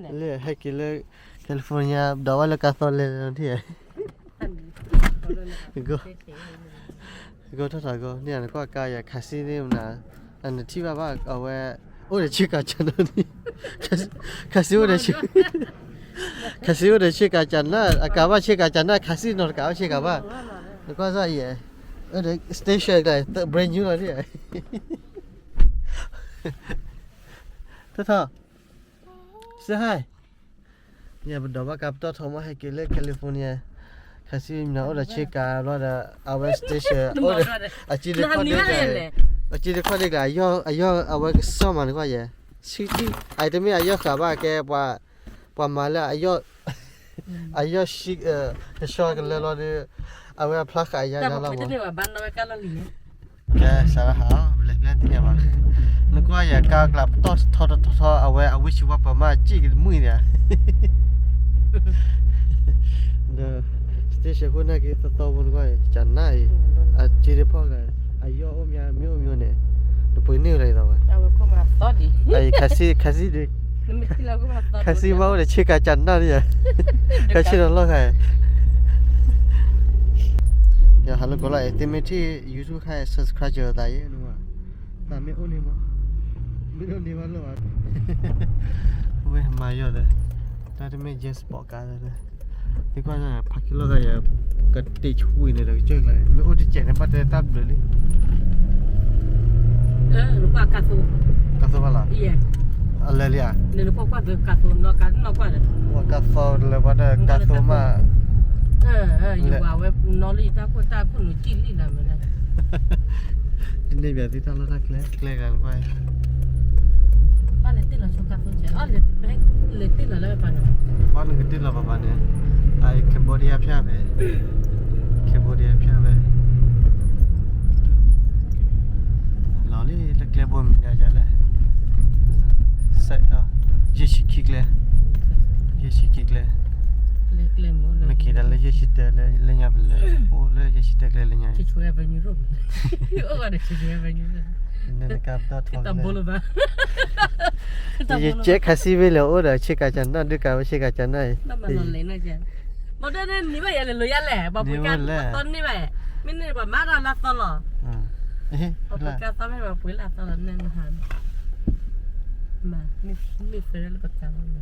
လၢဟဲက့ၤလၢ California ဒီးဝဲလၢကါသီလဲၤလီၤထံၣ်, ဂီၤထီၣ်ထီၣ်ဂီၤန့ၣ် နကွၢ်ကါယၤ ခးစံန့ၣ်မနၤ, နထံၣ်ဘၣ်ဘၣ်အဝဲ အိၣ်ဒီးဆ့ကၤကၢနၢ်န့ၣ်, ခးစံအိၣ်ဒီးဆ့, ခးစံအိၣ်ဒီးဆ့ကၤကၢနၢ် အကးဘၣ်ဆ့ကၤကၢနၢ် ခးစံနီၤတကးဘၣ်ဆ့ကၤဘၣ်, နကွၢ်စၢ်ယဲ, အိၣ်ဒီး station ကျါ brand new လီၤန့ၣ်, ထီၣ်ထီၣ် say hi, ယပဒီးဘၣ်ကါပတီၢ်ထီမီၢ်ဟဲက့ၤလၢ California, ခးစံမနၤအိၣ်ဒီးဆ့ကၤဘျီဒီး အဝဲ station အိၣ်ဒီး အက့တခီၣ်ဒ့, အက့တခီၣ်ဒ့ကျါ အယီၢ်အဝဲကစီၣ်မးနကွၢ်ယဲ, ဆံ, အတမ့ၢ်အယီၢ်ဃာ်ဘၣ်ကဲ ပှၤမၤလၢ အယီၢ်ဆံ, ကဆှီကလၢလီၤဒီး အဝဲအဖျါဃာ်ယါလီၤမး, ကဲစးလၢဟး ပလဲၤဖျဲသ့ၣ်ညါဘၣ်, နကွၢ်ယၤကါကျါပတီၢ်ထီထီထီထီ အဝဲအဝံၣ်ဆံဝါ ပမၤစံၣ်ကမုာ်န့ၣ်ဧါ, ဒီး station ခိၣ်နၢ်က့ၤသီသီဖိနကွၢ် ကနၣ်အံၤ, အက့တဖီၣ်ဂၤ အယီၢ်အိၣ်မးမ့ၢ်အိၣ်မ့ၢ်န့ၣ်, နပှ့ၤန့ၢ်လီၤအံၤသီဝဲ, ခးစံ, ခးစံဒုး, ခးစံမ့ၢ်အိၣ်ဒီးဆ့ကၤကနၣ်န့ၣ်ဧါ, ခးစံဒီးလီၢ်ခါ ယဟးလၢကီၢ်လီၤအဲၣ် သုမ့ၢ်ထံၣ် YouTube ခါ subscribe သးယဲ, သးမ့ၢ်အိၣ်န့ၣ်မး, မ့ၢ်အိၣ်န့ၣ်ဘၣ်လီၤဘၣ်, ဝဲမၤယီၤဒီး, တၢ်တမ့ၢ် James Bond ကါဒီး, သ့ၣ်ကွၢ် parking lot ယၤ, ကတ့ၢ်ဆူၣ်ဝံၤန့ၣ်ဒီးကစၢၢ်ကျါ, မ့ၢ်အိၣ်တစဲးန့ၣ် ဘၣ်တဲတၢ်ဘျုးလံ ကါသိဘၣ်လီၤ, အလဲၤလံဧါ, ကါသိလၢပှၤဒီးကါသိမး, ယဝၤဝဲနီၣ်လၢယတၢ်ခိၣ်တၢ်ခိၣ်နူာ်ကံၣ်လံလၢမ့ၢ်, န့ၢ်ဘၣ်သုတၢ်လီၢ်တၢ်ကျဲ ကျဲဂၤကွၢ်, လဲၤတ့ၢ်လီၤဆိကါသိကဲး, လဲၤတ့ၢ်လီၤလၢပပၤန့ၣ်, ပှၤနကတ့ၢ်လီၤပပၤန့ၣ်, အ Cambodia ဖျါဖဲ, Cambodia ဖျါဖဲ လီၤလံ လၢကျဲဘိမံၤညါယၤလဲၣ်, ယဲၢ်ဆံခံကျဲ, ယဲၢ်ဆံခံကျဲ, မ့ၢ်က့ၤဒၣ်လၢယဲၢ်ဆံတၢလၢညါပလဲၤ, အိၣ်လၢယဲၢ်ဆံတၢကျဲလၢညါ, နကါပတီၢ်ထီ, ယကဲခးစံဝ့ၢ်လၢ အိၣ်ဒီးဆ့ကၤကနၣ် ဒုးကးဝဲဆ့ကၤကနၣ်အံၤ, မ့ၢ်န့ၢ်ဘၣ်ယဲလဲၤလိၤယါလဲၣ်, ပှၤပှ့ၤကါသီန့ၢ်ဘၣ်, မ့ၢ်န့ၢ်ပှၤမၤတၢ်လၢသီလီၤ, ပှၤပှ့ၤကါသီမ့ၢ်ပှၤပှ့ၤလၢသီလီၤ, မ့ၢ်မဟါ, မ့ၢ်ဖဲလၢပကါလီၤ